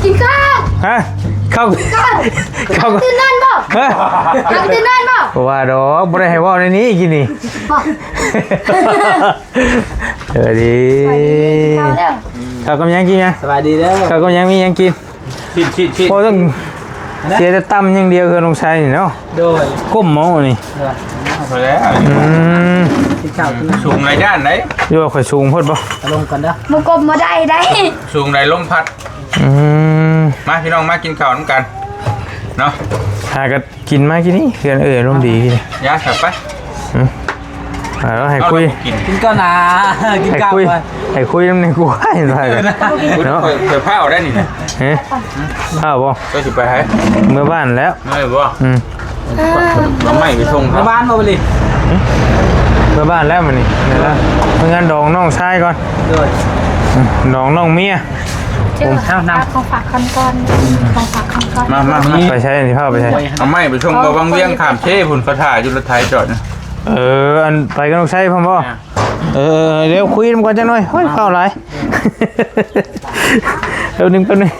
ກິນເຂົ້າ ຮະ ເຂົ້າ ເຂົ້າ ເຂົ້າ ຕື່ນນອນບໍ່? ຮະ ຫາກຕື່ນນອນບໍ່? ບໍ່ວ່າດອກ ບໍ່ໄດ້ໃຫ້ເວົ້າໃນນີ້ກິນນີ້ ບໍ່ ເອີ ດີ ສະບາຍດີ ກິນເຂົ້າແລ້ວ ເຂົ້າກັບຫຍັງ? ກິນຫຍັງ? ສະບາຍດີເດີ ເຂົ້າກັບຫຍັງ? ມີຫຍັງກິນ? ຊິດ ຊິດ ຊິດ ໂອ້ ຕ້ອງເສຍແຕ່ຕຳຢ່າງດຽວ ເຮືອນນ້ອງໄຊນີ້ເນາະ ໂດຍ ກົ້ມເອົານີ້ ໂດຍ ພໍແລ້ວ ອືມ ກິນເຂົ້າກິນ ສູງຫຼາຍຢ້ານໄດ໋ ຢູ່ວ່າຂ້ອຍສູງໂພດບໍ່? ເອົາລົງກ່ອນເດີ ບໍ່ກົ້ມບໍ່ໄດ້ໄດ໋ ສູງໄດ໋ ລົມພັດ ອືມ ມາພີ່ນ້ອງ ມາກິນເຂົ້ານຳກັນເນາະ ຫາກໍ ກິນມາກິນນີ້ ເພື່ອນເອີຍ ອາລົມດີ ຢາ ສັບໄປ ອືມ ເອົາ ໃຫ້ຄຸຍ ກິນກ່ອນນາ ກິນກ່ອນ ໃຫ້ຄຸຍນຳນີ້ ກູໃຫ້ໄປເນາະ ຂ້ອຍ ຂ້ອຍພ້າວໄດ້ນີ້ນະ ຮະ ພ້າວບໍ່? ກໍຊິໄປໃສ? ເມືອບ້ານແລ້ວ ເມືອບໍ່? ອືມ ເອົາໄມ້ໄປສົ່ງ ເມືອບ້ານບໍ່ ບັດນີ້? ເມືອບ້ານແລ້ວມື້ນີ້ ເມືອງານດອງນ້ອງຊາຍກ່ອນ ໂດຍ ອືມ ດອງນ້ອງເມຍ ເຈົ້າ ເອົານຳ ຂອງຝາກກ່ອນ ຂອງຝາກກ່ອນ ມາ ມາ ມາ ໄປໃສ? ຊິພາໄປໃສ? ເອົາໄມ້ໄປສົ່ງ ເອີ ບ່າວວັງວຽງ ຂ້າມເຊພຸ້ນ ເຂົາຖ້າຢູ່ ລົດໄຖຈອດນະ ເອີ ອັນ ໄປກັບນ້ອງໄຊພ້ອມບໍ່? ອ່າ ເອີ ດຽວຄຸຍນຳກັນຈັກໜ່ອຍ ໂອ້ຍ ອ່າ ເວົ້າຫຼາຍ ແປັບໜຶ່ງ ແປັບໜຶ່ງ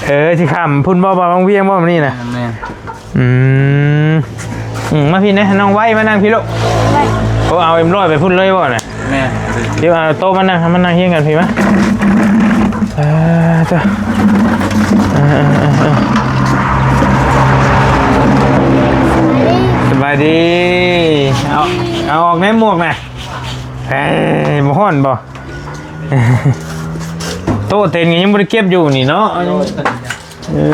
ເອີ ຊິຂ້າມພຸ້ນບໍ່? ບ່າວວັງວຽງບໍ່ ມື້ນີ້ນະ? ແມ່ນ ອືມ ອືມ ມາພີ້ແດ່ ນ້ອງໄວ້ ມານັ່ງພີ້ລູກ ໂອ້ ເອົາເອັມຮ້ອຍໄປພຸ້ນເລີຍບໍ່ນະ? ແມ່ນ ດຽວເອົາໂຕະມານັ່ງ ມານັ່ງຮຽງກັນພີ້ມາ ເອີ ເຈົ້າ ເອີ ເອີ ເອີ ເອີ ສະບາຍດີ ເອົາ ເອົາອອກແດ່ໝວກນະ ເອີ ບໍ່ຮ້ອນບໍ່? ໂຕະເຕັນກໍຍັງບໍ່ໄດ້ເກັບຢູ່ນີ້ເນາະ ເອີ ເອີ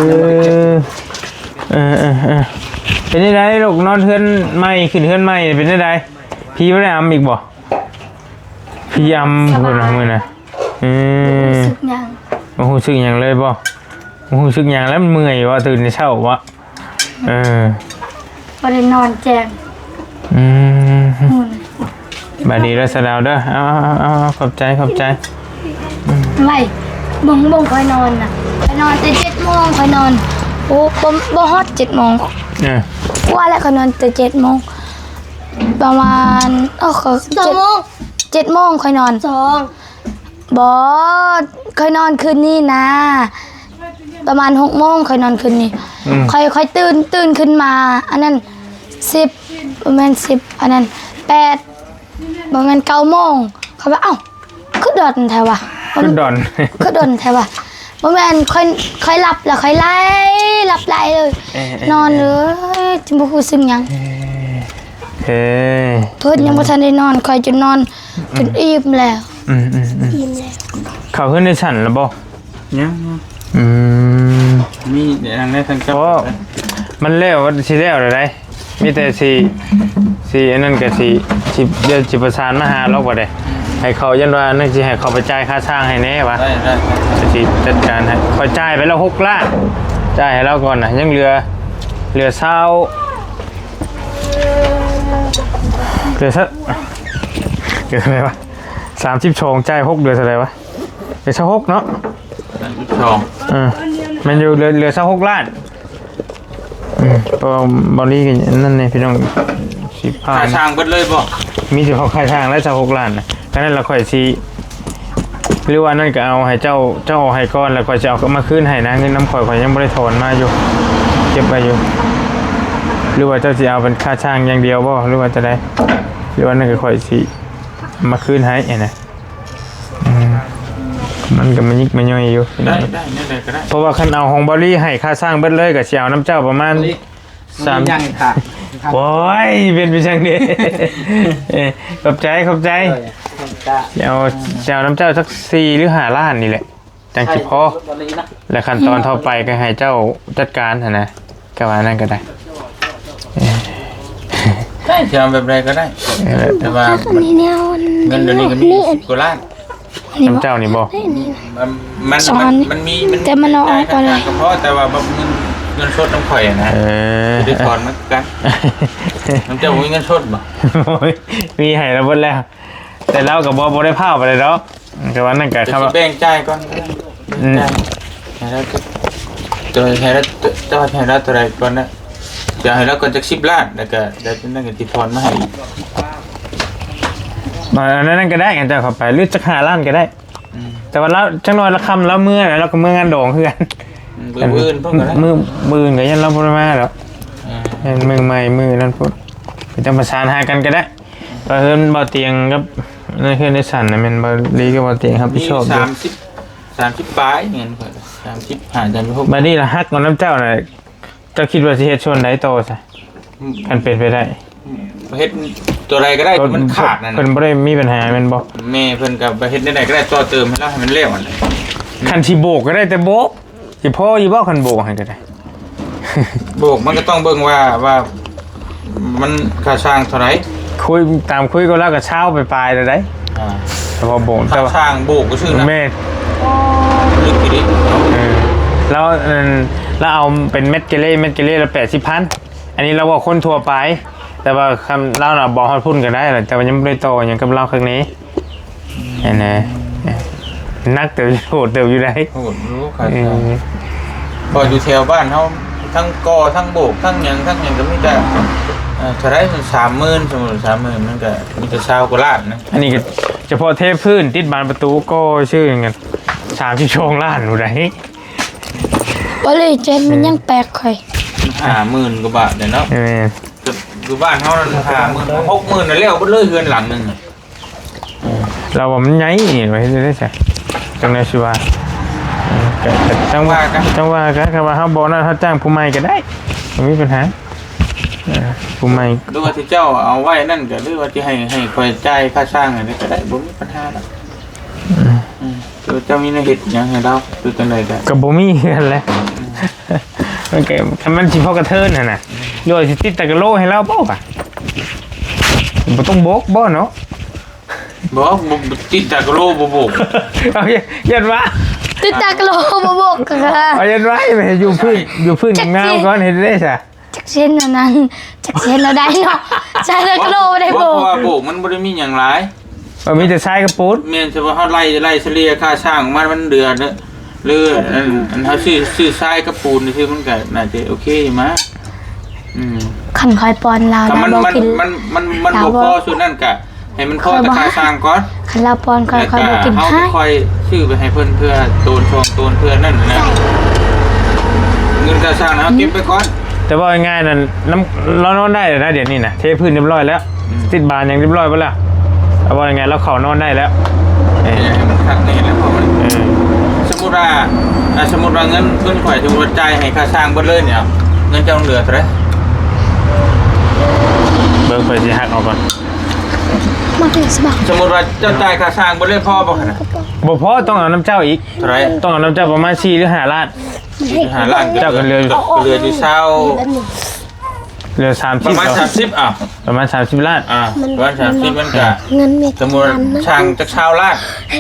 ເອີ ເອີ ເປັນຈັ່ງໃດລູກ ນອນເຮືອນໃໝ່ ຂຶ້ນເຮືອນໃໝ່ ເປັນຈັ່ງໃດ? ຜີບໍ່ໄດ້ອຳອີກບໍ່? ຜີອຳ ສະບາຍ ພຸ້ນນະ ມື້ນະ ເອີ ບໍ່ຮູ້ສຶກຫຍັງ ບໍ່ຮູ້ສຶກຫຍັງເລີຍບໍ່? ບໍ່ຮູ້ສຶກຫຍັງແລ້ວ ມັນເມື່ອຍບໍ່? ຕື່ນແຕ່ເຊົ້າບໍ່? ເອີ ບໍ່ໄດ້ນອນແຈ້ງ ອືມ ອືມ ບາດດີເດີສາວດາວເດີ ເອົາ ເອົາ ເອົາ ເອົາ ຂອບໃຈ ຂອບໃຈ ອືມ ໄວ້ ເບິ່ງ ເບິ່ງຂ້ອຍນອນນະ ຂ້ອຍນອນແຕ່ເຈັດໂມງ ຂ້ອຍນອນ ໂອ້ ບໍ່ ບໍ່ຮອດເຈັດໂມງ ເອີ ກວ່າແລ້ວ ຂ້ອຍນອນແຕ່ເຈັດໂມງ ປະມານ ເອີ ຂ້ອຍ ສອງໂມງ ເຈັດ ເຈັດໂມງຂ້ອຍນອນ ສອງ ບໍ່ ຂ້ອຍນອນຄືນນີ້ນະ ປະມານຫົກໂມງຂ້ອຍນອນຄືນນີ້ ອືມ ຂ້ອຍ ຂ້ອຍຕື່ນ ຕື່ນຂຶ້ນມາ ອັນນັ້ນ ສິບ ບໍ່ແມ່ນສິບ ອັນນັ້ນ ແປດ ບໍ່ແມ່ນເກົ້າໂມງ ຂ້ອຍວ່າ ເອົ້າ ຄືດົນແທ້ວະ ຄືດົນ ຄືດົນແທ້ວະ ບໍ່ແມ່ນ ຂ້ອຍ ຂ້ອຍຫຼັບແລ້ວ ຂ້ອຍໄຫຼ ຫຼັບໄຫຼເລີຍ ເອີ ເອີ ນອນເລີຍ ເອີ ຈຶ່ງບໍ່ຮູ້ສຶກຫຍັງ ເອີ ເອີ ເພິ່ນຍັງບໍ່ທັນໄດ້ນອນ ຂ້ອຍຈົນນອນ ອືມ ຈົນອີ່ມແລ້ວ ອືມ ອືມ ອືມ ອີ່ມແລ້ວ ເຂົ້າເຮືອນໄດ້ຊັ້ນແລ້ວບໍ່? ຍັງ ອືມ ມີອັນນັ້ນທາງເຈົ້າ ໂອ້ ມັນແລ້ວ ຊິແລ້ວແລ້ວໃດ໋ ມີແຕ່ຊິ ຊິອັນນັ້ນກໍຊິ ຊິ ດຽວຊິປະສານມາຫາລາວກໍໄດ້ ໃຫ້ເຂົາ ຢ້ານວ່ານັ້ນ ຊິໃຫ້ເຂົາໄປຈ່າຍຄ່າຊ່າງໃຫ້ແດ່ວ່າ ໄດ້ ໄດ້ ໄດ້ ຊິຈັດການໃຫ້ ຂ້ອຍຈ່າຍໄປແລ້ວຫົກລ້ານ ຈ່າຍໃຫ້ລາວກ່ອນນະ ຍັງເຫຼືອ ເຫຼືອຊາວ ເຫຼືອຊາວ ເຫຼືອເທົ່າໃດວະ? ສາມສິບສອງ ຈ່າຍຫົກ ເຫຼືອເທົ່າໃດວະ? ເຫຼືອຊາວຫົກເນາະ ສາມສິບສອງ ເອີ ແມ່ນຢູ່ ເຫຼືອ ເຫຼືອຊາວຫົກລ້ານ ອືມ ເພາະວ່າບາວລີກໍນັ້ນແດ່ພີ່ນ້ອງ ຊິພາ ຄ່າຊ່າງເບິດເລີຍບໍ່? ມີແຕ່ຄ່າຊ່າງແຫຼະ ຊາວຫົກລ້ານນະ ຄັນນັ້ນລະຂ້ອຍຊິ ຫຼືວ່ານັ້ນກໍເອົາໃຫ້ເຈົ້າ ເຈົ້າເອົາໃຫ້ກ່ອນ ແລ້ວຂ້ອຍຊິເອົາມາຄືນໃຫ້ນະ ເງິນນຳຂ້ອຍ ຂ້ອຍຍັງບໍ່ໄດ້ຖອນມາຢູ່ ເກັບໄວ້ຢູ່ ຫຼືວ່າເຈົ້າຊິເອົາເປັນຄ່າຊ່າງຢ່າງດຽວບໍ່ ຫຼືວ່າຈັ່ງໃດ? ຫຼືວ່ານັ້ນກໍຂ້ອຍຊິ ມາຄືນໃຫ້ຫັ້ນນະ ອືມ ມັນກໍມາຍິກມາຍ່ອຍຢູ່ ໄດ້ ໄດ້ ແນວໃດກໍໄດ້ ເພາະວ່າຄັນເອົາຂອງບາວລີໃຫ້ຄ່າຊ່າງເບິດເລີຍ ກໍຊິເອົານຳເຈົ້າປະມານ ສາມ ຍັງອີກຄ່ະ ໂອ້ຍ ເປັນໄປຈັ່ງເດ ເອີ ຂອບໃຈ ຂອບໃຈ ເອີ ຊິເອົາ ຊິເອົານຳເຈົ້າຈັກສີ່ ຫຼື ຫ້າລ້ານນີ້ແຫຼະ ຈັ່ງຊິພໍ ແລະ ຂັ້ນຕອນຕໍ່ໄປກໍໃຫ້ເຈົ້າຈັດການຫັ້ນນະ ກໍວ່ານັ້ນກໍໄດ້ ເອີ ໄດ້ ຊິເອົາແບບໃດກໍໄດ້ ເອີ ແຕ່ວ່າ ອັນນີ້ແນວ ເງິນດຽວນີ້ກໍມີ ອັນນີ້ ສິບກວ່າລ້ານ ນຳເຈົ້ານີ້ບໍ່? ມັນ ມັນ ມັນມີ ມັນ ແຕ່ມັນເອົາອອກບໍ່ໄດ້ ກໍພໍ ແຕ່ວ່າແບບເງິນ ເງິນສົດນຳຂ້ອຍນະ ເອີ ຊິໄດ້ຖອນມາຄືກັນ ນຳເຈົ້າບໍ່ມີເງິນສົດບໍ່? ໂອ້ຍ ມີໃຫ້ລາວເບິດແລ້ວ ແຕ່ລາວກໍບໍ່ ບໍ່ໄດ້ພ້າວປານໃດດອກ ແຕ່ວ່ານັ້ນກໍ ແຕ່ຊິແບ່ງຈ່າຍກ່ອນ ອືມ ໃຫ້ລາວ ເຈົ້າໃຫ້ລາວ ເຈົ້າໃຫ້ລາວເທົ່າໃດກ່ອນນະ? ຈະໃຫ້ລາວກ່ອນຈັກສິບລ້ານ ແລ້ວກໍ ແລ້ວນັ້ນກໍຊິຖອນມາໃຫ້ອີກ ອັນນັ້ນກໍໄດ້ ເຈົ້າເຂົ້າໄປ ຫຼື ຈັກຫ້າລ້ານກໍໄດ້ ອືມ ແຕ່ວ່າລາວ ຈັກໜ້ອຍລະຄ່ຳລາວເມືອ ລາວກໍເມືອງານດອງຄືກັນ. ອືມ ມື້ອື່ນເພິ່ນກໍໄດ້ ມື້ ມື້ອື່ນກໍຍັງລາວບໍ່ໄດ້ມາດອກ. ອ່າ ຍັງມື້ໃໝ່ມື້ນັ້ນພຸ້ນ ກໍຈັ່ງປະສານຫາກັນກໍໄດ້. ວ່າເຮືອນບໍ່ຕຽງກັບ ໃນເຮືອນໃນສັນນະ ແມ່ນບໍ່ລີກັບບໍ່ຕຽງຮັບຜິດຊອບຢູ່ ສາມສິບ ສາມສິບປາຍເງິນຂ້ອຍ ສາມສິບຫ້າ ສາມສິບຫົກ. ບັດນີ້ລະຫັກເອົານຳເຈົ້ານະ ເຈົ້າຄິດວ່າຊິເຮັດສ່ວນໃດຕໍ່ຊະ? ອືມ ຄັນເປັນໄປໄດ້ ອືມ ເຮັດຕົວໃດກໍໄດ້ທີ່ມັນຂາດນັ້ນ ເພິ່ນບໍ່ໄດ້ມີບັນຫາແມ່ນບໍ່? ແມ່ເພິ່ນກໍໄປເຮັດແນວໃດກໍໄດ້ຕໍ່ເຕີມໃຫ້ລາວໃຫ້ມັນແລ້ວຫັ້ນແຫຼະ. ຄັນຊິໂບກກໍໄດ້ແຕ່ໂບກ ຊິພໍຢູ່ບໍ່ ຄັນໂບກຫັ້ນກໍໄດ້? ໂບກມັນກໍຕ້ອງເບິ່ງວ່າ ວ່າມັນຄ່າສ້າງເທົ່າໃດ? ຄຸຍ ຕາມຄຸຍກັບລາວກໍຊາວປາຍໆແລ້ວໃດ໋. ອ່າ ສະເພາະໂບກ ຄ່າສ້າງໂບກຊື່ໆນະ. ແມ່ນ ເລິກອີ່ຫຼີເນາະ. ເອີ ລາວ ລາວເອົາເປັນແມັດເກເລ ແມັດເກເລລະແປດສິບພັນ. ອັນນີ້ລາວເວົ້າຄົນທົ່ວໄປ ແຕ່ວ່າຄັນລາວນະບອກຮອດພຸ້ນກໍໄດ້ລະ ແຕ່ວ່າຍັງບໍ່ໄດ້ຕໍ່ຫຍັງກັບລາວຄັກແນ່ຫັ້ນນະ. ໜັກເຕີບ ໂຫດເຕີບຢູ່ໃດ໋. ໂຫດຢູ່ ຄ່າ ເອີ ເພາະຢູ່ແຖວບ້ານເຮົາ ທັງກໍ່ ທັງໂບກ ທັງຫຍັງ ທັງຫຍັງກໍມີແຕ່ ເອີ ເທົ່າໃດ ສາມໝື່ນ ສົມມຸດ ສາມໝື່ນ ມັນກໍມີແຕ່ຊາວກວ່າລ້ານນະ. ອັນນີ້ກໍສະເພາະເທພື້ນ ຕິດບານປະຕູ ກໍ່ຊື່ຫຍັງ ສາມສິບສອງລ້ານພຸ້ນໃດ໋. ບໍ່ເລີຍ ເຈັນ ມັນຍັງແປກຂ້ອຍ ຫ້າໝື່ນກວ່າບາດເດ້ເນາະ. ແມ່ນ ຢູ່ບ້ານເຮົານັ້ນ ຫ້າໝື່ນ ຫົກໝື່ນ ແລ້ວເບິດເລີຍເຮືອນຫຼັງໜຶ່ງ. ລາວວ່າມັນໃຫຍ່ ວ່າເຮັດໄດ້ໃສ ຈັ່ງໃດຊິວ່າ. ເອີ ກໍ ກໍຈັ່ງວ່າກັນ ຈັ່ງວ່າກັນ ຄັນວ່າເຮົາບໍ່ນັ້ນ ເຮົາຈ້າງຜູ້ໃໝ່ກໍໄດ້ ບໍ່ມີບັນຫາ. ເອີ ຜູ້ໃໝ່ ຫຼືວ່າທີ່ເຈົ້າເອົາໄວ້ນັ້ນກໍ ຫຼືວ່າທີ່ໃຫ້ ໃຫ້ຂ້ອຍຈ່າຍຄ່າສ້າງອັນນີ້ກໍໄດ້ ບໍ່ມີບັນຫາດອກ. ອືມ ອືມ ເຈົ້າມີແນວເຮັດຫຍັງໃຫ້ລາວ ຫຼືຈັ່ງໃດກໍ ກໍບໍ່ມີຄືກັນແຫຼະ. ມັນກໍ ຄັນມັນຊິພໍກະເທີນຫັ້ນນະ ຫຼືວ່າຊິຕິດຕາກະໂລໃຫ້ລາວບໍ່ວະ? ບໍ່ຕ້ອງໂບກບໍ່ເນາະ? ບໍ່ ບໍ່ ບໍ່ຕິດຕາກະໂລບໍ່ໂບກ. ເອົາ ຢ້ານວ່າ ຕິດຕາກະໂລບໍ່ໂບກ. ເອົາ ຢ້ານວ່າ ຢູ່ພື້ນ ຢູ່ພື້ນໜາວກ່ອນ ເຮັດໄດ້ຊະ. ຈັກຊິເຮັດແນວນັ້ນ ຈັກຊິເຮັດແນວໃດເນາະ ໃສ່ແຕ່ກະໂຫຼບໍ່ໄດ້ໂບກ. ເພາະວ່າໂບກມັນບໍ່ໄດ້ມີຫຍັງຫຼາຍ ເອີ ມີແຕ່ຊາຍກັບປູນ. ແມ່ນ ສະເພາະເຮົາໄລ່ ໄລ່ສະເລ່ຍຄ່າສ້າງອອກມາ ມັນເດືອນ ຫຼືອັນ ອັນເຮົາຊື້ ຊື້ຊາຍກັບປູນຊື່ ມັນກໍໜ້າຈະໂອເຄຢູ່ມາ. ອືມ ຄັນຂ້ອຍປ້ອນລາວ ລາວບໍ່ກິນ ມັນ ມັນ ມັນບໍ່ພໍຊຸດນັ້ນກະ ໃຫ້ມັນພໍແຕ່ຄ່າສ້າງກ່ອນ ຄັນລາວປ້ອນຂ້ອຍ ຂ້ອຍບໍ່ກິນ. ແລ້ວກໍເຮົາໄປຄ່ອຍຊື້ໄປໃຫ້ເພິ່ນເທື່ອໂຕນສອງໂຕນເທື່ອນັ້ນນະ ເງິນຄ່າສ້າງນະ ເຮົາເກັບໄວ້ກ່ອນ. ແຕ່ເວົ້າງ່າຍໆນັ້ນ ນຳ ລາວນອນໄດ້ແລ້ວນະ ດຽວນີ້ນະ ເທພື້ນຮຽບຮ້ອຍແລ້ວ ອືມ ຕິດບານຫຍັງຮຽບຮ້ອຍເບິດແລ້ວ. ເອົາເວົ້າງ່າຍໆ ລາວເຂົ້ານອນໄດ້ແລ້ວ. ເອີ ໃຫ້ມັນຄັກແນ່ແລ້ວ ເພາະມັນ ເອີ ສົມມຸດວ່າ ອ່າ ສົມມຸດວ່າເງິນ ເງິນຂ້ອຍ ສົມມຸດວ່າຈ່າຍໃຫ້ຄ່າສ້າງເບິດເລີຍນີ້ ເງິນເຈົ້າເຫຼືອເທົ່າໃດ? ເບິ່ງ ຂ້ອຍຊິຫັກເອົາກ່ອນ. ມາເພສບັກ ສົມມຸດວ່າເຈົ້າຈ່າຍຄ່າສ້າງເບິດເລີຍ ພໍບໍ່ຫັ້ນນະ? ບໍ່ພໍ ຕ້ອງເອົານຳເຈົ້າອີກ. ເທົ່າໃດ? ຕ້ອງເອົານຳເຈົ້າປະມານສີ່ຫຼືຫ້າລ້ານ. ສີ່ຫຼືຫ້າລ້ານ ເຈົ້າກໍເຫຼືອຢູ່ ເຫຼືອຢູ່ຊາວ ເຫຼືອສາມສິບ ປະມານສາມສິບ ອ່ະ ປະມານສາມສິບລ້ານ. ອ່າ ປະມານສາມສິບ ມັນກະ ເງິນມີ ສົມມຸດວ່າຊ່າງຈັກຊາວລ້ານ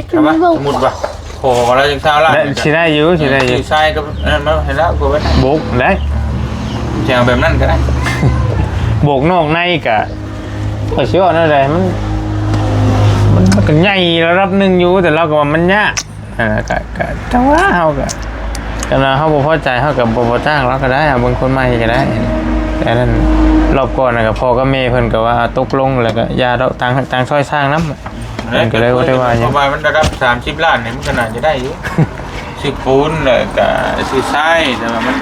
ເອົາມາ ສົມມຸດວ່າ ຂໍລາວຈັກຊາວລ້ານ ໄດ້ ຊິໄດ້ຢູ່ ຊິໄດ້ຢູ່. ຊື້ຊາຍກັບອັນນັ້ນມາໃຫ້ລາວກໍໄດ້ ໂບກໄດ້ ຊິເອົາແບບນັ້ນກໍໄດ້. ໂບກນອກໃນກະ ຂ້ອຍຊິເວົ້າແນວໃດ ມັນ ມັນ ມັນກໍໃຫຍ່ລະດັບໜຶ່ງຢູ່ ແຕ່ລາວກໍວ່າມັນຍາກ. ເອີ ກະ ກະ ແຕ່ວ່າເຮົາກະ ຄັນວ່າເຮົາບໍ່ພໍໃຈ ເຮົາກະບໍ່ ບໍ່ຈ້າງລາວກໍໄດ້ ເອົາເບິ່ງຄົນໃໝ່ກໍໄດ້. ແຕ່ນັ້ນ ຮອບກ່ອນນະ ກະພໍ່ກັບແມ່ເພິ່ນກໍວ່າຕົກລົງ ແລ້ວກໍຢ່າດອກ ຕ່າງ ຕ່າງຊ່ອຍສ້າງນຳ. ເພິ່ນກໍເລີຍບໍ່ໄດ້ວ່າຫຍັງ ເພາະວ່າມັນລະດັບສາມສິບລ້ານນີ້ ມັນກໍໜ້າຈະໄດ້ຢູ່ ຊື້ປູນ ແລ້ວກໍຊື້ຊາຍ ແຕ່ວ່າມັນ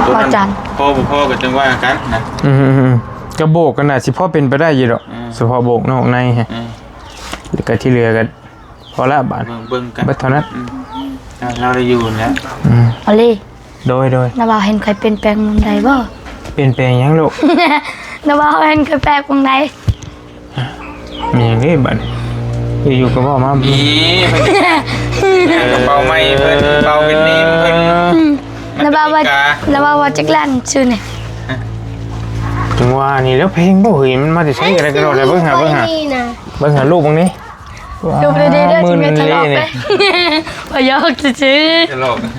ໂຕນັ້ນພໍບໍ່ພໍກໍຈັ່ງວ່າກັນນະ. ອືມ ກະໂບກກໍໜ້າຊິພໍເປັນໄປໄດ້ຢູ່ດອກ ອືມ ສະເພາະໂບກນອກໃນ ອືມ ແລ້ວກໍທີ່ເຫຼືອກໍພໍລະບາດ ເບິ່ງ ເບິ່ງກັນ ເບິດເທົ່ານັ້ນ. ອືມ ລາວໄດ້ຢູ່ແລ້ວ. ອືມ ອາລີ ໂດຍ ໂດຍ ນ້າບ່າວເຫັນຂ້ອຍປ່ຽນແປງໝ່ອງໃດບໍ່? ປ່ຽນແປງຫຍັງລູກ? ນ້າບ່າວເຫັນຂ້ອຍແປງໝ່ອງໃດ? ມີຫຍັງເດ້ບັດນີ້ ຢູ່ໆກໍເວົ້າມາ. ມີ ເພິ່ນກະເປົາໃໝ່ເພິ່ນ ເປົາເປັນເນມເພິ່ນ. ອືມ ນ້າບ່າວວ່າ ນ້າບ່າວວ່າຈັກລ້ານຊື່ນີ້? ຈັ່ງວ່ານີ້ແຫຼະ ແພງບໍ່ເຮີ້ຍ ມັນມາແຕ່ໃສກໍໄດ້ ກະໂດດໄດ້. ເບິ່ງຫາ ເບິ່ງຫາ ເບິ່ງຫາລູກເບິ່ງນີ້. ດູດີໆເດີ ໝື່ນອີ່ຫຼີນີ້ ຂ້ອຍຢອກຊື່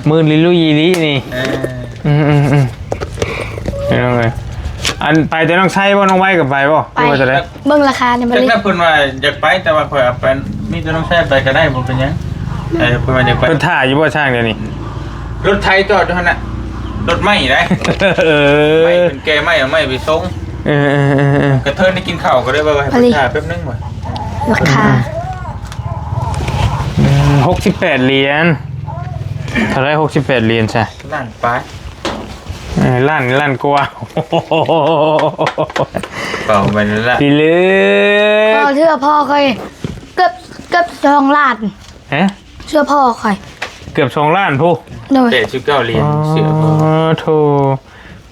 ໆ ໝື່ນອີ່ຫຼີອີ່ຫຼີນີ້. ເອີ ອືມໆໆ ພີ່ນ້ອງເອີຍ ອັນໄປແຕ່ນ້ອງໄຊບໍ່? ນ້ອງໄວກໍໄປບໍ່? ຫຼືວ່າຈັ່ງໃດ? ເບິ່ງລາຄານີ້ ຈັກແລ້ວ ເພິ່ນວ່າຢາກໄປ ແຕ່ວ່າຂ້ອຍເອົາໄປ ມີແຕ່ນ້ອງໄຊໄປກໍໄດ້ ບໍ່ເປັນຫຍັງ. ເອີ ເພິ່ນວ່າຢາກໄປ ເພິ່ນຖ້າຢູ່ບໍ່ຊ່າງດຽວນີ້? ລົດໄຖຈອດຢູ່ຫັ້ນນະ ລົດໄມ້ໄດ໋. ເອີ ໄມ້ເພິ່ນແກ່ໄມ້ ເອົາໄມ້ໄປສົ່ງ. ເອີໆໆໆ ກະເທີນໄດ້ກິນເຂົ້າກໍໄດ້ ວ່າໃຫ້ເພິ່ນຖ້າແປັບໜຶ່ງວ່າ ລາຄາ. ຫົກສິບແປດຫຼຽນ. ເທົ່າໃດ ຫົກສິບແປດຫຼຽນຊະ? ລ້ານປາຍ. ເອີ ລ້ານ ລ້ານກວ່າ. ເປົ່າໄປນັ້ນລະ ພີ່ເລີກ. ພໍເທື່ອພໍ່ຂ້ອຍເກືອບ ເກືອບສອງລ້ານ. ຮະ? ເສື້ອພໍ່ຂ້ອຍເກືອບສອງລ້ານພຸ້ນ. ໂດຍ ແປດສິບເກົ້າຫຼຽນ. ອໍ ເສື້ອພໍ່. ໂທ້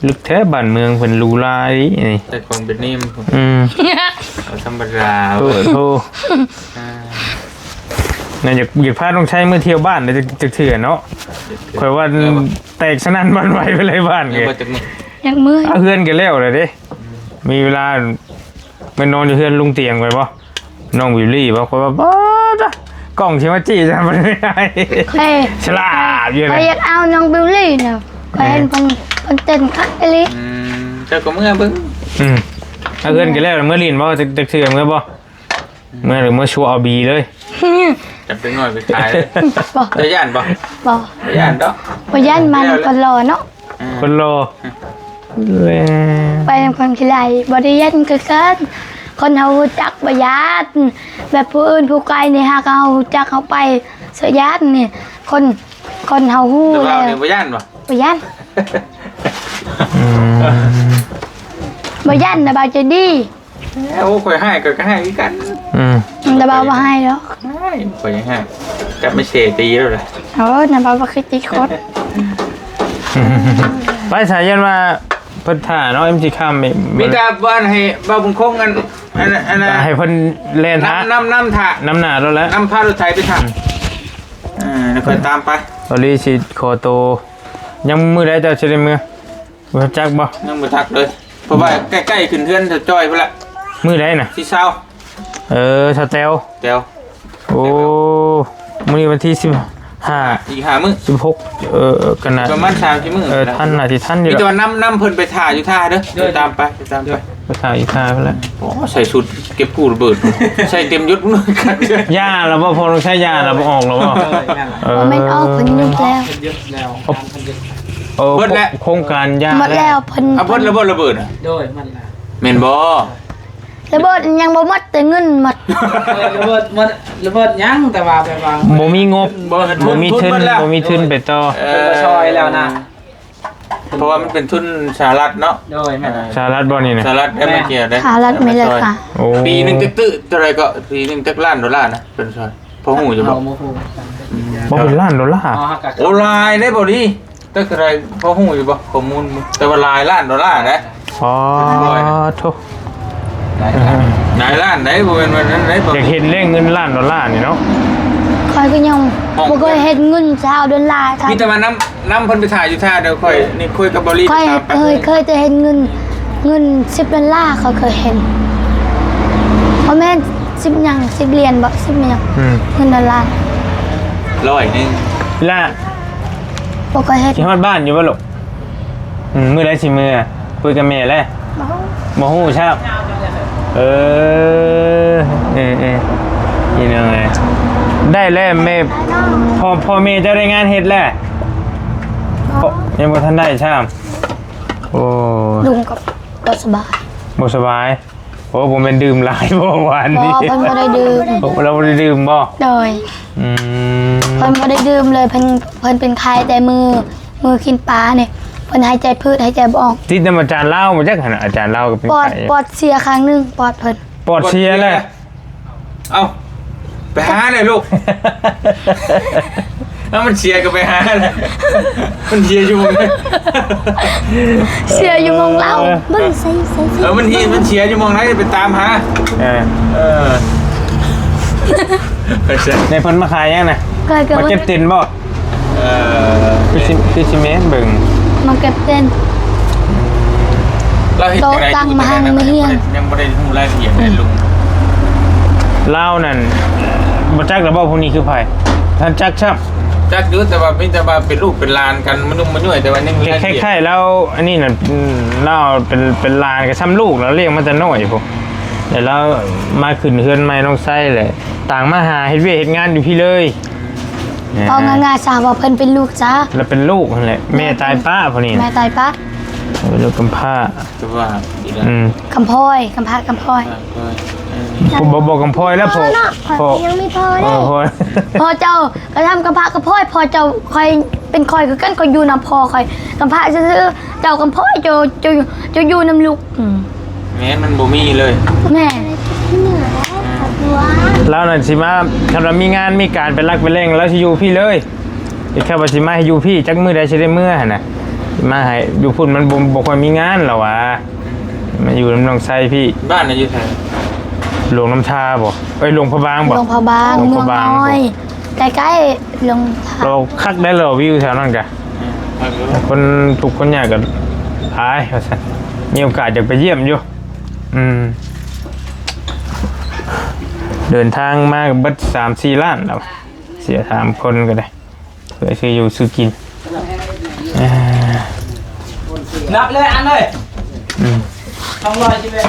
ລຶກແທ້ ບ້ານເມືອງເພິ່ນຫຼູຫຼາອີ່ນີ້. ແຕ່ຂອງເປັນນີ້ ອືມ ບໍ່ທຳມະດາ. ໂອ້ໂຫ ອ່າ ນັ້ນຢາກ ຢາກພານ້ອງໄຊເມືອທ່ຽວບ້ານຈັກ ຈັກເທື່ອເນາະ. ຂ້ອຍວ່າແຕກສະໜັ່ນຫວັ່ນໄຫວໄປເລີຍບ້ານ. ຍັງບໍ່ຈັກມື້ ຍັງເມື່ອຍ. ເອົາ ເຮືອນກໍແລ້ວແລ້ວເດ້. ອືມ ມີເວລາ ແມ່ນນອນຢູ່ເຮືອນລຸງຕຽງໄປບໍ່? ນ້ອງບິວລີບໍ່? ຂ້ອຍວ່າ ປ້າດ ກ້ອງຊິມາຈີ້ ຈະມັນໄດ້ ຂ້ອຍ ສະຫຼາດຢູ່ ຂ້ອຍ ນະ ຢາກເອົານ້ອງບິວລີນະ. ຂ້ອຍເຫັນ ເອີ ເພິ່ນ ເພິ່ນເຕັ້ນຄັກອີ່ຫຼີ. ອືມ ເຈົ້າກໍເມືອເບິ່ງ. ອືມ ເອົາ ເຮືອນກໍແລ້ວ ເມືອຫຼິ້ນບໍ່? ຈັກ ຈັກເທື່ອເມືອບໍ່? ອືມ ເມືອ ເມືອຊົວເອົາບີເລີຍ. ຈັບເດັກນ້ອຍໄປຂາຍເລີຍ. ບໍ່ ເຈົ້າຢ້ານບໍ່? ບໍ່ ບໍ່ຢ້ານດອກ. ບໍ່ຢ້ານ ມັນ ແລ້ວ ຄົນຫຼໍ່ເນາະ. ອ່າ ຄົນຫຼໍ່ ແລ້ວ ໄປນຳຄົນຂີ້ໄລ່ ບໍ່ໄດ້ຢ້ານຄືກັນ. ຄົນເຮົາຮູ້ຈັກບໍ່ຢ້ານ ແບບຜູ້ອື່ນຜູ້ໄກນີ້ ຫາກເຮົາຮູ້ຈັກ ເຮົາໄປສະຢ້ານນີ້. ຄົນ ຄົນເຮົາຮູ້ແລ້ວ ບໍ່ຢ້ານບໍ່? ບໍ່ຢ້ານ. ອືມ ບໍ່ຢ້ານນະ ບ່າວໃຈດີ. ໂອ້ ຂ້ອຍຮ້າຍ ຂ້ອຍກໍຮ້າຍຄືກັນ. ອືມ ແຕ່ວ່າບໍ່ຮ້າຍດອກ. ຮ້າຍ ຂ້ອຍຍັງຮ້າຍ ຈັບມາເຊຕີແລ້ວລະ. ໂອ້ ນະ ບ່າວບໍ່ຄືຕິຄົນ. ໄປສາ ຢ້ານວ່າເພິ່ນຖ້າເນາະ ເອັມຊີຄຳ. ມີແຕ່ວ່າໃຫ້ບ່າວບຸນຄົງ ອັນ ອັນ ອັນ ໃຫ້ເພິ່ນແລ່ນຖ້າ ນຳ ນຳ ນຳຖ້າ ນຳໜ້າໂລດແຫຼະ ນຳພາລົດໄຖໄປຖ້າ. ອືມ ອ່າ ແລ້ວຂ້ອຍຕາມໄປ. ຕອນນີ້ຊິຂໍໂຕ ຍັງມື້ໃດເຈົ້າຊິໄດ້ເມືອ? ບໍ່ຈັກບໍ່? ຍັງບໍ່ຈັກເລີຍ ເພາະວ່າໃກ້ໆຂຶ້ນເຮືອນສາວຈ້ອຍພຸ້ນລະ. ມື້ໃດນະ? ທີຊາວ. ເອີ ສາວແຕວ ແຕວ. ໂອ້ ມື້ນີ້ວັນທີສິບຫ້າ ອີກຫ້າມື້ ສິບຫົກ. ເອີ ກໍໜ້າ ປະມານສາມສີ່ມື້. ເອີ ທັນ ໜ້າຊິທັນຢູ່. ມີແຕ່ວ່ານຳ ນຳເພິ່ນໄປຖ້າຢູ່ທ່າເດີ. ໂດຍ ຕາມໄປ ຕາມໄປ ໄປຖ້າຢູ່ທ່າພຸ້ນແຫຼະ. ໂອ້ ໃສ່ຊຸດເກັບກູ້ລະເບີດ ໃສ່ເຕັມຍົດ. ຢ່າລະບໍ່? ພໍຕ້ອງໃຊ້ ຢ່າລະບໍ່? ອອກລະບໍ່? ເອີ ບໍ່ແມ່ນອອກ ເພິ່ນຢຸດແລ້ວ. ເອີ ເບິດແລ້ວ ໂຄງການຢາ ໝົດແລ້ວ ເພິ່ນ ເອົາເບິດລະບໍ່ລະເບີດນະ? ໂດຍ ໝົດແລ້ວ. ແມ່ນບໍ່? ລະເບີດຍັງບໍ່ໝົດ ແຕ່ເງິນໝົດ. ເອີ ລະເບີດໝົດ ລະເບີດຍັງ ແຕ່ວ່າແບບວ່າບໍ່ມີງົບ ບໍ່ມີທຶນ ບໍ່ມີທຶນໄປຕໍ່. ເອີ ເພິ່ນບໍ່ຊ່ອຍແລ້ວນະ ເພາະວ່າມັນເປັນທຶນສະຫະລັດເນາະ. ໂດຍ ແມ່ນ. ສະຫະລັດບໍ່ນີ້ນະ? ສະຫະລັດໄດ້ມາກ່ຽວໄດ້ ສະຫະລັດ ອາເມລິກາ. ໂອ້ ປີໜຶ່ງຈັກຕື້ ເທົ່າໃດກໍ? ປີໜຶ່ງຈັກລ້ານໂດລານະ ເພິ່ນຊ່ອຍ ພໍຮູ້ຢູ່ບໍ່? ບໍ່ຮູ້. ອືມ ບໍ່ເປັນລ້ານໂດລາ. ໂອ້ ຫຼາຍເດ້ບໍ່ນີ້. ຈັກເທົ່າໃດ ພໍຮູ້ຢູ່ບໍ່ ຂໍ້ມູນ? ແຕ່ວ່າຫຼາຍລ້ານໂດລາເດ້. ອໍ ໂທ້ ຫຼາຍລ້ານ ຫຼາຍລ້ານເດ້ ບໍ່ແມ່ນວ່ານັ້ນເດ້. ຢາກເຫັນເລກເງິນລ້ານໂດລານີ້ເນາະ. ຂ້ອຍກໍຍັງບໍ່ເຄີຍເຫັນເງິນຊາວໂດລາ. ມີແຕ່ວ່ານຳ ນຳເພິ່ນໄປຖ້າຢູ່ທ່າເດີ. ຂ້ອຍນີ້ຄຸຍກັບບໍລີ ຂ້ອຍເຄີຍ ເຄີຍແຕ່ເຫັນເງິນ ເງິນສິບໂດລາ ຂ້ອຍເຄີຍເຫັນ. ບໍ່ແມ່ນ ສິບຫຍັງ ສິບຫຼຽນບໍ? ສິບຫຍັງ? ອືມ ເງິນໂດລາ ຮ້ອຍໜຶ່ງລະ. ບໍ່ເຄີຍເຫັນ. ຊິຮອດບ້ານຢູ່ບໍ່ລູກ? ອືມ ມື້ໃດຊິເມືອ? ຄຸຍກັບແມ່ແລ້ວ? ບໍ່ຮູ້ ບໍ່ຮູ້ຊ້ຳ. ເອີ ເອີ ເອີ ພີ່ນ້ອງເອີຍ ໄດ້ແລ້ວແມ່. ພໍ່ ພໍ່ແມ່ເຈົ້າໄດ້ງານເຮັດແລ້ວ? ບໍ່ ຍັງບໍ່ທັນໄດ້ຊ້ຳ. ໂອ້ ລຸງກໍບໍ່ສະບາຍ ບໍ່ສະບາຍ. ໂອ້ ບໍ່ແມ່ນດື່ມຫຼາຍບໍ່ວານນີ້? ບໍ່ ເພິ່ນບໍ່ໄດ້ດື່ມ. ໂອ້ ລາວບໍ່ໄດ້ດື່ມບໍ່? ໂດຍ. ອືມ ເພິ່ນບໍ່ໄດ້ດື່ມເລີຍ. ເພິ່ນ ເພິ່ນເປັນໄຂ້ແຕ່ມື້ ມື້ກິນປານີ້ ເພິ່ນຫາຍໃຈຜືດ ຫາຍໃຈບໍ່ອອກ. ຕິດນຳອາຈານລາວບໍ່ຈັກຫັ້ນນະ? ອາຈານລາວກໍເປັນໄຂ້. ປອດ ປອດເສຍຂ້າງໜຶ່ງ ປອດເພິ່ນ. ປອດເສຍແລ້ວ? ເອົ້າ ໄປຫາແດ່ລູກ. ເອົາ ມັນເສຍກໍໄປຫາ. ມັນເສຍຢູ່ໝ່ອງໃດ? ເສຍຢູ່ໝ່ອງລາວ. ເອີ ເບິ່ງໃສ່ ໃສ່ ໃສ່. ເອີ ມັນເສຍ ມັນເສຍຢູ່ໝ່ອງໃດ ໄປຕາມຫາ. ເອີ ເອີ ໃນເພິ່ນມາຂາຍຫຍັງນະ? ມາເກັບເຕັນບໍ່? ເອີ ຄືຊິ ຄືຊິແມ່ນເບິ່ງ ມາເກັບເຕັນ. ລາວເຮັດຈັ່ງໃດ? ໂຕະຕັ່ງມາຫັ້ນ ມື້ຮຽນ ຍັງບໍ່ໄດ້ຮູ້ລາຍລະອຽດເລີຍລຸງ. ລາວນັ້ນ ບໍ່ຈັກລະບໍ່ ຜູ້ນີ້ຄືໃຜ? ທ່ານຈັກຊ້ຳ? ຈັກຢູ່ ແຕ່ວ່າມີແຕ່ວ່າເປັນລູກເປັນຫຼານກັນ ມານຸ່ມມາຍ່ວຍ ແຕ່ວ່າຍັງ ຄ້າຍໆລາວ ອັນນີ້ນະ ລາວເປັນ ເປັນຫຼານກໍຊ້ຳລູກ ລາວລ້ຽງມາແຕ່ນ້ອຍພຸ້ນ. ແລ້ວລາວມາຂຶ້ນເຮືອນໃໝ່ນ້ອງໄຊແຫຼະ ຕ່າງມາຫາເຮັດວຽກເຮັດງານຢູ່ພີ້ເລີຍ. ເວົ້າງ່າຍໆຊະ ວ່າເພິ່ນເປັນລູກຊະ. ລາວເປັນລູກຫັ້ນແຫຼະ ແມ່ຕາຍປ້າຜູ້ນີ້. ແມ່ຕາຍປ້າ. ເປັນລູກກຳພ້າ ຄືວ່າ ອືມ ກຳພ້ອຍ ກຳພ້າ ກຳພ້ອຍ ເອີ ບໍ່ ບໍ່ກຳພ້ອຍແລ້ວ ພໍ່ ພໍ່ເນາະ ພໍ່ ຍັງມີພໍ່ເດ້ ເອີ ພໍ່ ພໍ່ເຈົ້າກະທຳກຳພ້າ ກຳພ້ອຍ ພໍ່ເຈົ້າຂ້ອຍເປັນຂ້ອຍຄືກັນ ຂ້ອຍຢູ່ນຳພໍ່ຂ້ອຍ ກຳພ້າຊື່ໆ ເຈົ້າກຳພ້ອຍ ເຈົ້າ ເຈົ້າ ເຈົ້າຢູ່ນຳລູກ ອືມ ແມ່ນ ມັນບໍ່ມີເລີຍ ແມ່ນ ລາວນັ້ນຊິມາ ຄັນວ່າມີງານມີການໄປລັກໄປແລ່ນ ລາວຊິຢູ່ພີ້ເລີຍ ແຕ່ແຄ່ວ່າຊິມາໃຫ້ຢູ່ພີ້ ຈັກມື້ໃດຊິໄດ້ເມືອຫັ້ນນະ ຊິມາໃຫ້ຢູ່ພຸ້ນມັນບໍ່ ບໍ່ຄ່ອຍມີງານລາວວ່າ ມາຢູ່ນຳນ້ອງໄຊພີ້ ບ້ານນະຢູ່ໃສ ຫຼວງນ້ຳທາບໍ່ ເອີຍ ຫຼວງພະບາງບໍ່ ຫຼວງພະບາງ ຫຼວງພະບາງ ເມືອງນ້ອຍ ບໍ່ ໃກ້ໆ ຫຼວງ ລາວຄັກໄດ໋ລາວ ວິວແຖວນັ້ນກະ ອືມ ຄົນທຸກຄົນຍາກກະຫຼາຍວ່າຊັ້ນ ມີໂອກາດຢາກໄປຢ້ຽມຢູ່ ອືມ ເດີນທາງມາກະເບິດສາມສີ່ລ້ານແລ້ວ ເສຍສາມຄົນກະໄດ້ ເພື່ອຊື້ຢູ່ຊື້ກິນ ເອີ ນັບເລີຍ ອັນເລີຍ ອືມ ສອງຮ້ອຍສິບເອັດ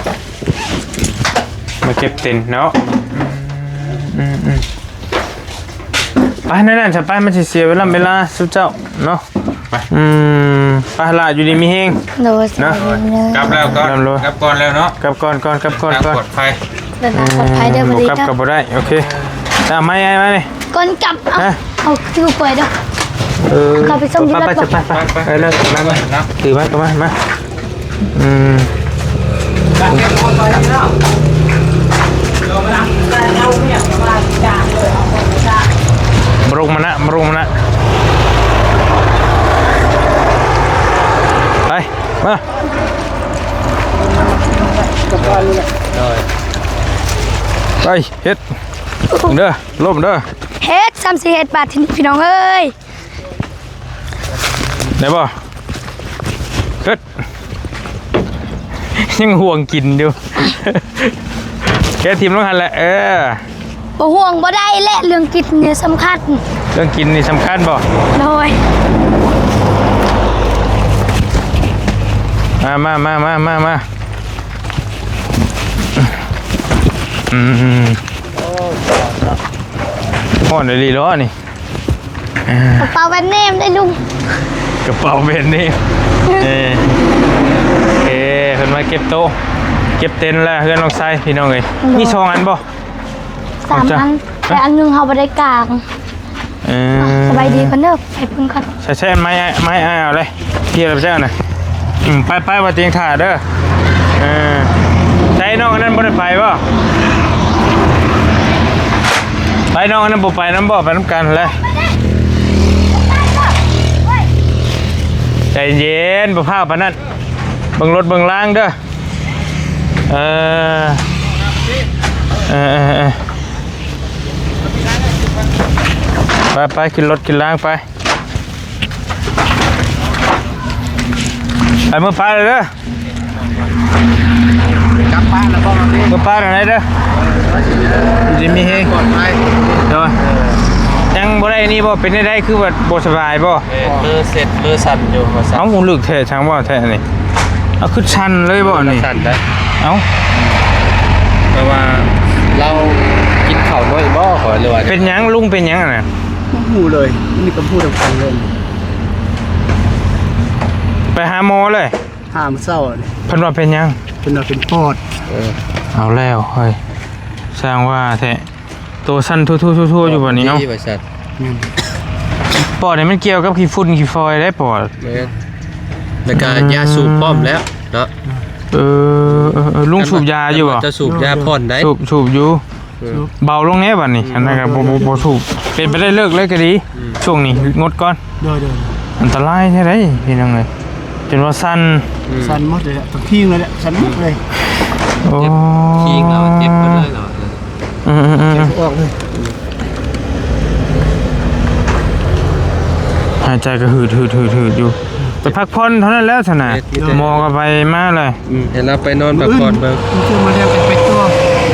ມາເກັບເຕັນເນາະ ອືມໆໆ ໄປ ນັ້ນໆ ຊະ ໄປ ມັນຊິເສຍເວລາ ເວລາຊຸມເຈົ້າເນາະ ໄປ ອືມ ໄປລະ ຢູ່ດີມີແຮງ ໂດຍ ເນາະ ກັບແລ້ວກ່ອນ ກັບກ່ອນແລ້ວເນາະ ກັບກ່ອນກ່ອນ ກັບກ່ອນກ່ອນ ປອດໄພ ເດີນທາງປອດໄພເດີ ບໍ່ກັບກະບໍ່ໄດ້ ໂອເຄ ຕາມມາ ອ້າຍ ມານີ້ ກ່ອນກັບ ເອົາ ເອົາຄືປ່ອຍເດີ ເອີ ເຂົ້າໄປສົ່ງຢູ່ລົດ ໄປ ໄປ ໄປ ໄປ ໄປ ໄປ ໄປ ໄປ ຖືມາ ເຂົ້າມາ ມາ ອືມ ບໍ່ລົງມານະ ບໍ່ລົງມານະ ໄປ ມາ ໄປ ເຮັດ ເດີ ລົມເດີ ເຮັດ ຊ້ຳຊິເຮັດບາດທີນີ້ ພີ່ນ້ອງເອີຍ ໄດ້ບໍ່ ເຮັດ ຍັງຫ່ວງກິນຢູ່ ແກະຖິ້ມລົງຫັ້ນແຫຼະ ເອີ ບໍ່ຫ່ວງບໍ່ໄດ້ແຫຼະ ເລື່ອງກິນນີ້ສຳຄັນ ເລື່ອງກິນນີ້ສຳຄັນບໍ່ ໂດຍ ມາ ມາ ມາ ອືມ ຮ້ອນອີ່ຫຼີເນາະນີ້ ກະເປົາແບຣນເນມໄດ້ລຸງ ກະເປົາແບຣນເນມ ເອີ ເອີ ເພິ່ນມາເກັບໂຕ ເກັບເຕັນແລ້ວ ເຮືອນນ້ອງໄຊ ພີ່ນ້ອງເອີຍ ໂດຍ ມີສອງອັນບໍ່ ສາມອັນ ແຕ່ອັນໜຶ່ງເຮົາບໍ່ໄດ້ກາງ ເອີ ສະບາຍດີກ່ອນເດີ ໄປເບິ່ງກ່ອນ ໃຊ້ ໃຊ້ໄມ້ ໄມ້ອ້າຍເອົາເລີຍ ເພຍແລ້ວເຈົ້ານະ ອືມ ໄປ ໄປ ວ່າຕຽງຖ້າເດີ ເອີ ໃສນ້ອງອັນນັ້ນບໍ່ໄດ້ໄປບໍ່ ໄປ ນ້ອງອັນນັ້ນບໍ່ໄປນຳບໍ່ ໄປນຳກັນແຫຼະ ໃຈເຢັນ ບໍ່ພ້າວປານນັ້ນ ເບິ່ງລົດເບິ່ງລາງເດີ ເອີ ເອີ ເອີ ເອີ ໄປ ໄປ ຂຶ້ນລົດຂຶ້ນລາງໄປ ໄປ ເມືອປ້າເດີ ກັບບ້ານແລ້ວບໍ່ ເມືອປ້າເດີ ຢູ່ດີມີແຮງ ປອດໄພ ໂດຍ ຍັງບໍ່ໄດ້ນີ້ບໍ່ ເປັນແນວໃດ ຄືວ່າບໍ່ສະບາຍບໍ່ ເອີ ມືເຊັດ ມືສັ່ນຢູ່ ວ່າຊັ້ນ ເອົ້າ ລຶກແທ້ ຊ່າງເວົ້າແທ້ນີ້ ເອົາ ຄືສັ່ນເລີຍບໍ່ນີ້ ສັ່ນໄດ໋ ເອົ້າ ແປວ່າລາວກິນເຂົ້ານ້ອຍບໍ່ ຫຼືວ່າ ເປັນຫຍັງ ລຸງເປັນຫຍັງຫັ້ນນະ ບໍ່ຮູ້ເລີຍ ອັນນີ້ກະບໍ່ຮູ້ນຳກັນເລີຍ ໄປຫາໝໍເລີຍ ຫາມື້ເຊົ້ານີ້ ເພິ່ນວ່າເປັນຫຍັງ ເພິ່ນວ່າເປັນປອດ ເອີ ເອົາແລ້ວເຮີ້ຍ ຊ່າງວ່າແທ້ ໂຕສັ່ນທົ່ວໆໆຢູ່ບັດນີ້ເນາະ ດີວ່າຊັ້ນ ແມ່ນ ປອດນີ້ມັນກ່ຽວກັບຂີ້ຝຸ່ນຂີ້ຝອຍເດ້ປອດ ແມ່ນ ແລ້ວກະ ອືມ ຢາສູບພ້ອມແລ້ວເນາະ ເອີ ເອີ ເອີ ລຸງສູບຢາຢູ່ບໍ່ ຈະສູບຢາຜ່ອນໄດ໋ ສູບ ສູບຢູ່ ເອີ ເບົາລົງແດ່ບັດນີ້ ອືມ ອັນນັ້ນກະບໍ່ ບໍ່ ບໍ່ສູບ ເປັນໄປໄດ້ເລີກເລີຍກະດີ ອືມ ຊ່ວງນີ້ງົດກ່ອນ ໂດຍ ໂດຍ ອັນຕະລາຍແທ້ໃດ໋ ພີ່ນ້ອງເອີຍ ຈົນວ່າສັ່ນ ອືມ ສັ່ນໝົດເລີຍ ທັງຄີງເລີຍແຫຼະ ສັ່ນໝົດເລີຍ ໂອ້ ເຈັບຄີງເຮົາ ເຈັບໝົດເລີຍເນາະ ອືມໆໆ ເຈັບອອກເລີຍ ຫາຍໃຈກະຫືດໆໆຢູ່ ໄປພັກຜ່ອນເທົ່ານັ້ນແລ້ວຊັ້ນນະ ເຮັດ ໝໍກະໄປມາແລ້ວ ອືມ ໃຫ້ລາວໄປນອນພັກຜ່ອນເບິ່ງ ມື້ອື່ນມາແລ້ວກະໄປຕໍ່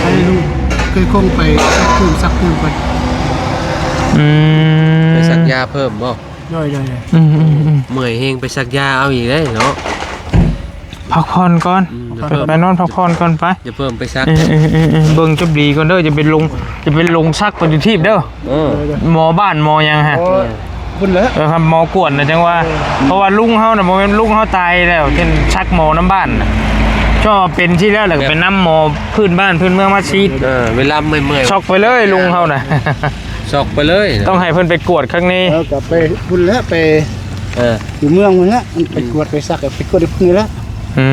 ໃຫ້ລູກເຄີຍຄົງໄປສັກພື້ນ ສັກພື້ນກ່ອນ ອືມ ໄປສັກຢາເພີ່ມບໍ່ ໂດຍໆໆ ອືມໆໆ ເມື່ອຍແຮງໄປສັກຢາເອົາອີກເດ້ເນາະ ພັກຜ່ອນກ່ອນ ອືມ ໄປ ໄປນອນພັກຜ່ອນກ່ອນໄປ ຢ່າເພີ່ມໄປສັກ ເອີໆໆ ເບິ່ງຈົບດີກ່ອນເດີ ຢ່າໄປລົງ ຢ່າໄປລົງສັກໄປຢູ່ທີບເດີ ເອີ ໝໍບ້ານໝໍຫຍັງຫະ ເອີ ພຸ້ນແຫຼະ ເອີ ຄັນໝໍກວດນະ ຈັ່ງວ່າ ເອີ ເພາະວ່າລຸງເຮົານະ ບໍ່ແມ່ນລຸງເຮົາຕາຍແລ້ວ ເປັນຊັກໝໍນຳບ້ານນະ ເຈົ້າເປັນຊີ້ແລ້ວ ແລ້ວກໍໄປນຳໝໍພື້ນບ້ານພື້ນເມືອງມາສີດ ເອີ ເວລາເມື່ອຍໆ ຊັອກໄປເລີຍລຸງເຮົານະ ຊັອກໄປເລີຍ ຕ້ອງໃຫ້ເພິ່ນໄປກວດຄັ້ງນີ້ ເອີ ກໍໄປພຸ້ນແຫຼະ ໄປ ເອີ ຢູ່ເມືອງພຸ້ນແຫຼະ ໄປກວດໄປຊັກ ໄປກວດຢູ່ພຸ້ນນີ້ແຫຼະ ອື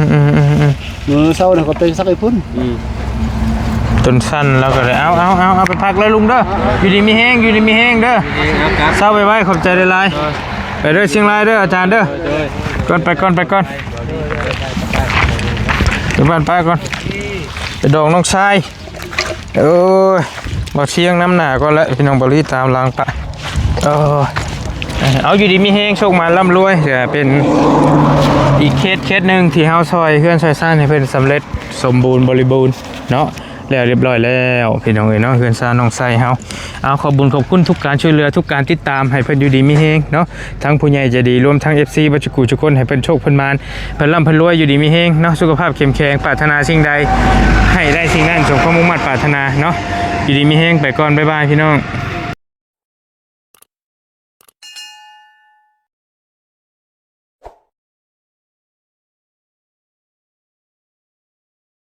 ມ ອືມໆໆ ມື້ເຊົ້ານີ້ກໍໄປຊັກຢູ່ພຸ້ນ ອືມ ຈົນສັ່ນແລ້ວກໍໄດ້ ເອົາ ເອົາ ເອົາ ເອົາໄປພັກເລີຍລຸງເດີ ຢູ່ດີມີແຮງ ຢູ່ດີມີແຮງເດີ ເຊົາໄວໆ ຂອບໃຈຫຼາຍໆ ໂດຍ ໄປເດີຊຽງລາຍເດີອາຈານເດີ ໂດຍ ກ່ອນ ໄປກ່ອນ ໄປກ່ອນ ໄປບ້ານປ້າກ່ອນ ໄປດອກນ້ອງຊາຍ ໂອ້ຍ ບໍ່ຊຽງນຳໜ້າກ່ອນແຫຼະ ພີ່ນ້ອງ ບໍ່ລີຕາມຫຼັງປະ ເອີ ເອົາ ຢູ່ດີມີແຮງ ໂຊກໝານລ່ຳລວຍ ກໍເປັນອີກເຄສ ເຄສໜຶ່ງທີ່ເຮົາຊ່ອຍເຮືອນຊ່ອຍຊານໃຫ້ເພິ່ນສຳເລັດສົມບູນບໍລິບູນເນາະ ແລ້ວລຽບຮ້ອຍແລ້ວ ພີ່ນ້ອງເອີຍເນາະ ເຮືອນຊານນ້ອງໄຊເຮົາ ເອົາ ຂອບບຸນຂອບຄຸນທຸກການຊ່ວຍເຫຼືອ ທຸກການຕິດຕາມ ໃຫ້ເພິ່ນຢູ່ດີມີແຮງເນາະ ທັງຜູ້ໃຫຍ່ໃຈດີ ລວມທັງເອັຟຊີເບິດສູ່ຜູ້ສູ່ຄົນ ໃຫ້ເພິ່ນໂຊກເພິ່ນໝານ ເພິ່ນລ່ຳເພິ່ນລວຍ ຢູ່ດີມີແຮງເນາະ ສຸຂະພາບເຂັ້ມແຂງ ປາດຖະໜາສິ່ງໃດໃຫ້ໄດ້ສິ່ງນັ້ນ ສົມຄວາມມຸ່ງມາດປາດຖະໜາເນາະ ຢູ່ດີມີແຮງ ໄປກ່ອນ ບາຍບາຍ ພີ່ນ້ອງ.